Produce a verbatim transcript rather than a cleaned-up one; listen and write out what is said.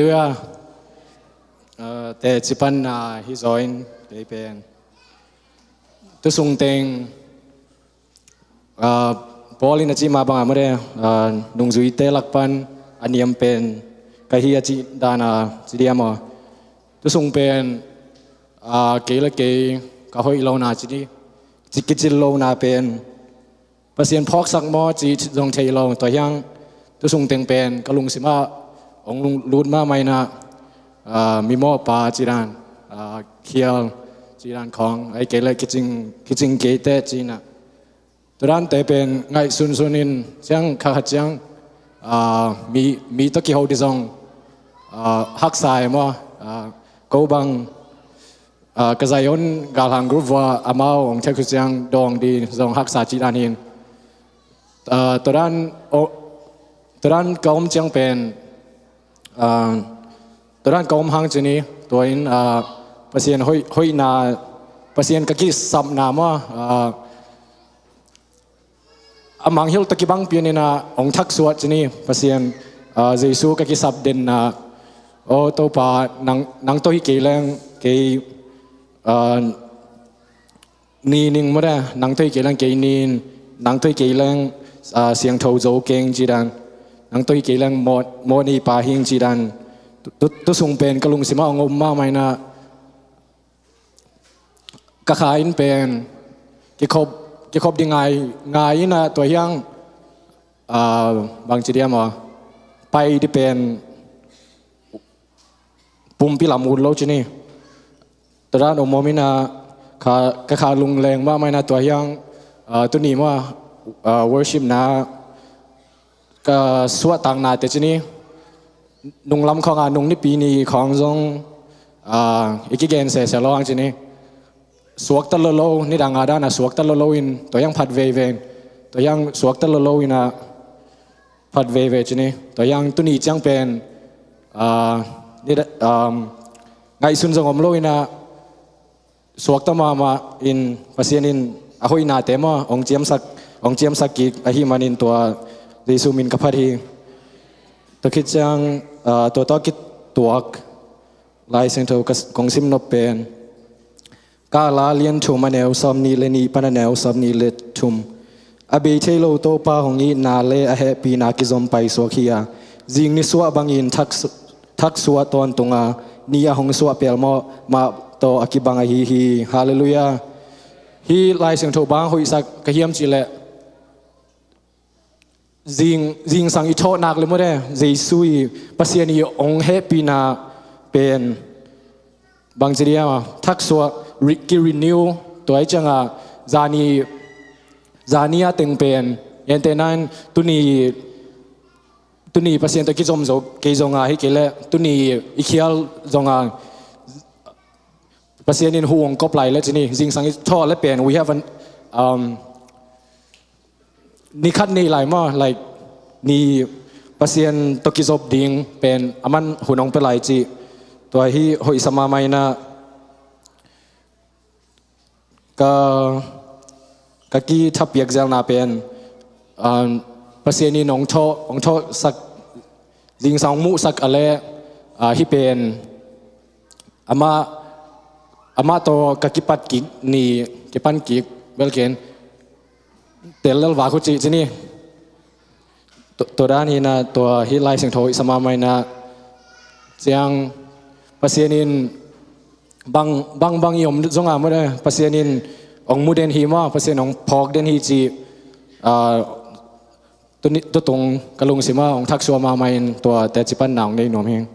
Hallelujah. Teci panna hi zaw in kei pen tusung teng Paul in a cih mah bangah mate, nungzuite lak pan a niam pen ka hi a cih dana ci diam aw. Tusung pen kei le kei ka hoih lona ci ni, ci kicil lona pen Pasian phawksak maw ci zong thei lo. Tua hiang tusung teng pen ka lungsimah hong lut mahmah inah, mimawhpa cidan, khial cidan khawng, ai kei le kicing, kicing keite cinah. Tua dante pen ngaihsunsun in ciang kha khat ciang mi, mi tawh kiho di zong haksa e maw. Ko bang ka Zion galhang group vua amau hong thek uh ciang dawng di zong haksa cih dan hin. Tua dan ka om ciang pen tua dan ka om hang ci ni. Tua in Pasian hoih, hoihna, Pasian ka kisapna maw, a manghilh tawh kibang pian inah hong thaksuah ci ni. Pasian, Jesu ka kisap denna, aw Topa, nang, nang tawh hi kei leng kei ni ning mate, nang tawh hi kei leng kei nin, nang tawh hi kei leng siangtho zo keng cidan, nang tawh hi kei leng mawh, mawh neipa hing cidan. Tusung pen ka lungsimah hong om mahmah inah ka kha in pen kikhop, kikhop di ngai, ngai inah tua hiang bangci diam aw, pai di pen pumpi lam ut lo ci ni. Tua dan om om inah ka kha lungleng mahmah inah tua hiang tuni mah worship na ka suahtaknate ci ni. Nunglam khawngah nung nipi ni khawng zong i kigen sese lo hang ci ni. Suakta lolo, nidang a dana suakta lolo in tua hiang phat veivei, tua hiang suakta lolo inah phat veivei ci ni. Tua hiang tuni ciang pen ngaihsun zong om lo inah suakta mahmah in Pasian in a hoihnate maw hong ciamsak, hong ciamsak kik ahih manin tua Jesu min ka phat hi. Tua khit ciang tua tawh kituak Lai Siangtho kong sim nop pen Kala lian thum a neu sawm nih le nih pan a neu sawm nih le thum. A bei thei lo Topa hong itna le a hehpihna kizom paisuak hi a, zing ni suah bangin thak, thaksuah tawntung a, ni a hong suah pelmawh mah tawh a kibang ahi hi. Hallelujah. Hih Lai Siangtho bang hoihsak ka hiam cihleh zing, zingsang i thawhnak le mawte, Jesu i Pasian i hong hehpihna pen bangci dia thaksuah, ki-renew, tua i ciangah zani, zani a teng pen ente nan tuni, tuni Pasian tawh kizom zo kei zonga hi kei le tuni i khial zonga Pasian in hu hong kop lai le cini zingsang i thawh le pen we have an, um, ni khat nei lai maw, like, ni Pasian tawh kizop ding pen a man hun hong pia lai cih. Tua hi hoihsa mahmah inah ka, ka kithapiak zelna pen, um, Pasian in hong thawh, hong thawhsak, zingsang hong muhsak a le, uh, hi pen amah, amah tawh ka kipat kik ni, kipan kik belken tel lel vak uh cih cini. Tua dan hinah tua hih Lai Siangtho i sa mahmah inah ciang Pasian in bang, bang, bang i om zonga mawte Pasian in hong mu den hi maw, Pasian hong phawk den hi cih, ah, tutung ka lungsimah hong thaksuah mahmah in tua teci panna hong nei nuam hi.